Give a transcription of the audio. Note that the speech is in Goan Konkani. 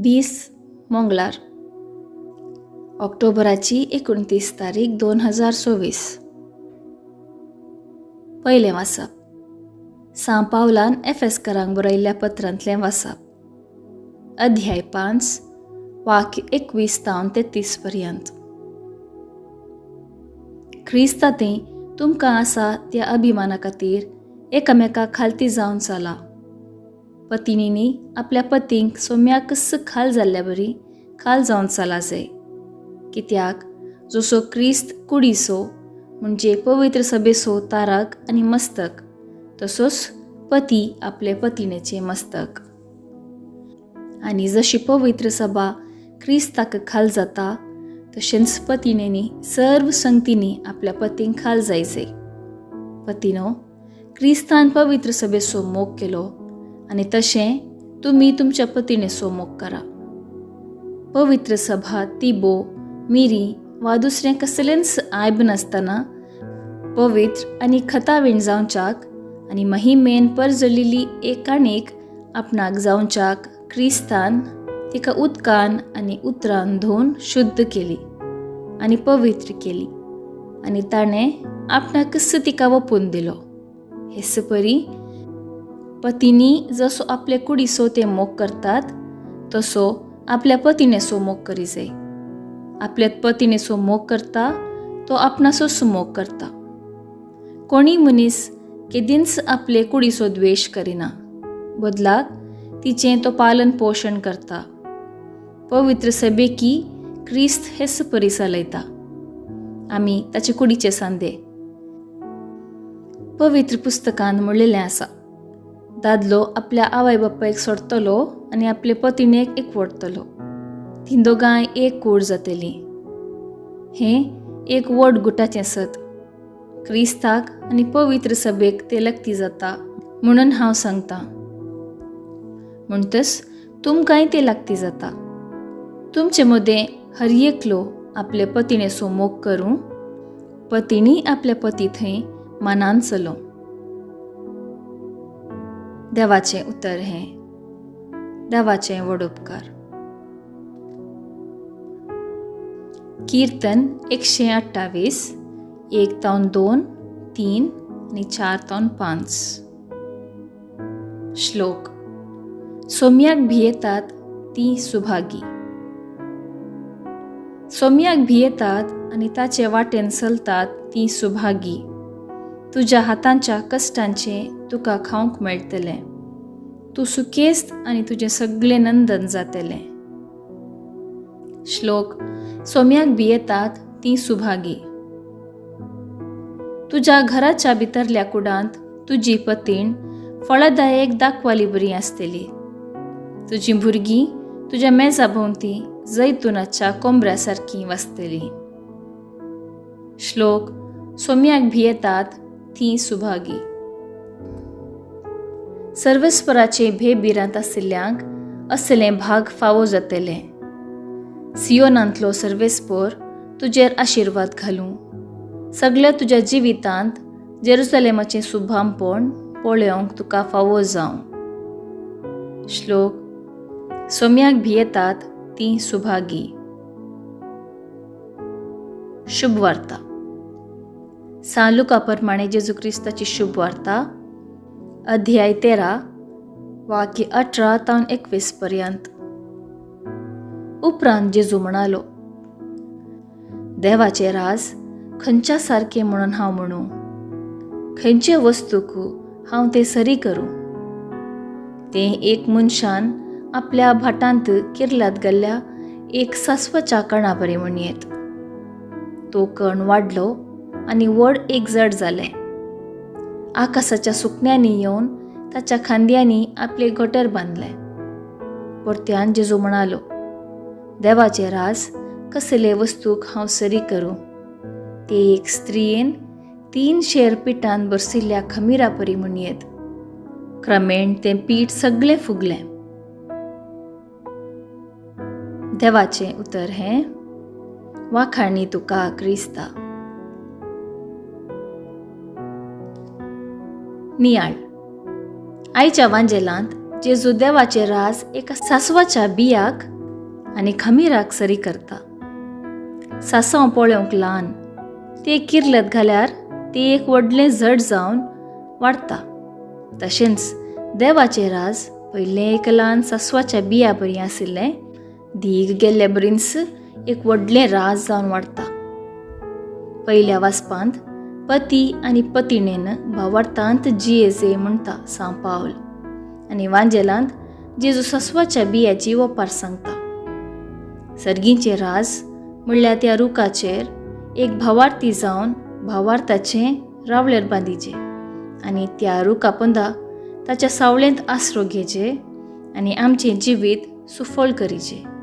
दीस मंगळार, ऑक्टोबराची 29 तारीख 2024. पयलें वाचप सां पावलान एफेस्करांक बरयल्ल्या पत्रांतलें वाचप, अध्याय 5 वाक्य 21 तावन 33 पर्यंत. क्रिस्तातें तुमकां आसा त्या अभिमाना खातीर एकामेका खालती जावन चला. पतिणींनी आपल्या पतींक सोम्याकच खाल जाल्ल्या बरी खाल जावन चला जाय. कित्याक जसो क्रिस्त कुडीसो म्हणजे पवित्र सभेसो तारक आनी मस्तक, तसोच पती आपले पतिणेचें मस्तक. आनी जशी पवित्र सभा क्रिस्ताक खाल जाता, तशेंच पतिणेंनी सर्व संगतींनी आपल्या पतींक खाल जायचे. पतिनो, क्रिस्तान पवित्र सभेचो मोग केलो आनी तशें तुमी तुमच्या पतिणेचो मोग करा. पवित्र सभा तिबो, मिरी वा दुसरें कसलेंच आयब नासतना पवित्र आनी खतावीण जावच्याक आनी महिमेन परजलिल्ली एकाणेक आपणाक जावच्याक क्रिस्तान तिका उदकान आनी उतरान धुवन शुद्ध केली आनी पवित्र केली आनी ताणें आपणाकच तिका वपून दिलो. हेच परी पतींनी जसो आपले कुडीसो ते मोग करतात तसो आपल्या पतिणेचो मोग करी जाय. आपल्या पतिणेचो मोग करता तो आपणाचोच मोग करता. कोणी मनीस केदींच आपले कुडीचो द्वेश करिना, बदलाक तिचें तो पालन पोशण करता. पवित्र सभेकी क्रिस्त हेच परी चलयता. आमी ताचे कुडीचे सांदे. पवित्र पुस्तकान म्हणलेलें आसा, दादलो आपल्या आवय बापायक सोडटलो आनी आपले पतिणेक एकवटतलो, तीं दोगांय एक कूड जातली. हें एक व्हड गुटाचें सत. क्रिस्ताक आनी पवित्र सभेक तें लक्ती जाता म्हणून हांव सांगतां. म्हणटच तुमकांय तें लागती जाता. तुमचे मदें हर एकलो आपले पतिणेचो मोग करूं, पतिणी आपल्या पती थंय मानान चलों. देवाचें उतर हें. देवाचें व्हड उपकार. कीर्तन 128 1 तावन 2, 3 आनी 4 तावन 5. श्लोक. सोम्याक भियेतात ती सुभागी. सोम्याक भियेतात आनी ताचे वाटेन चलतात ती सुभागी. तुज्या हातांच्या कश्टांचें तुका खावंक मेळटलें. तूं सुखेस्त आनी तुजें सगळें नंदन जातलें. श्लोक. सोम्याक भियेतात ती सुभागी. तुज्या घराच्या भितरल्या कुडांत तुजी पतीण फळदायक दाखवाली बरी आसतली. तुजीं भुरगीं तुज्या मेजा भोंवती जैतुनाच्या कोंबऱ्या सारकीं वाचतली. श्लोक. सोम्याक भियेतात ती सुभागी. सर्वस्वराचे भेबिरांत आशिल्ल्यांक असलें भाग फावो जातलें. सियोनांतलो सर्वेस्पोर तुजेर आशिर्वाद घालूं. सगल्या तुज्या जिवितांत जेरुसलेमाचें सुभामपण पळोवंक तुका फावो जावं. श्लोक. सोम्याक भियेतात ती सुभागी. शुभ वार्ता. सां लुका प्रमाणे जेजू क्रिस्ताची शुभ वार्ता, अध्याय 13 वाक्य 18 तावन 21 पर्यंत. उपरांत जेजू म्हणालो, देवाचें राज खंयच्या सारकें म्हणून हांव म्हणूं? खंयचे वस्तूक हांव तें सरी करूं? तें एक मनशान आपल्या भाटांत किर्लात गेल्ल्या एक सासवाच्या कणा बरी म्हणयेत. तो कण वाडलो आनी व्हड एक जड जालें. आकाशाच्या सुकण्यांनी येवन ताच्या खांद्यांनी आपले गटर बांदलें. परत्यान जेजू म्हणालो, देवाचें राज कसले वस्तूक हांव सरी करूं? ते एक स्त्रियेन 3 शेर पिठान बरसिल्ल्या खमिरा परी म्हणयेत. क्रमेण तें पीठ सगळें फुगलें. देवाचें उतर हें. वाखाणी तुका क्रिस्ता. नियाळ. आयच्या वांजेलांत जेजू देवाचें राज एका सासवाच्या बियाक आनी खमीराक सरी करता. सासव पळोवंक ल्हान, तें किर्लत घाल्यार तें एक व्हडलें झड जावन वाडटा. तशेंच देवाचें राज पयलें एक ल्हान सासवाच्या बिया बरी आशिल्लें, दीग गेल्ले बरींच एक व्हडलें राज जावन वाडटा. पयल्या वाचपांत पती आनी पतिणेन भावार्थांत जियेजे म्हणटा सांव पावल आनी वांजेलांत जेजू सासवाच्या बियाची ओपार सांगता. सर्गीचें राज म्हणल्यार त्या रुखाचेर एक भावार्थी जावन भावार्थाचें रावळेर बांदिचें आनी त्या रुखा पोंदा ताच्या सावळेंत आसरो घेचे आनी आमचें जिवीत सुफळ करीचें.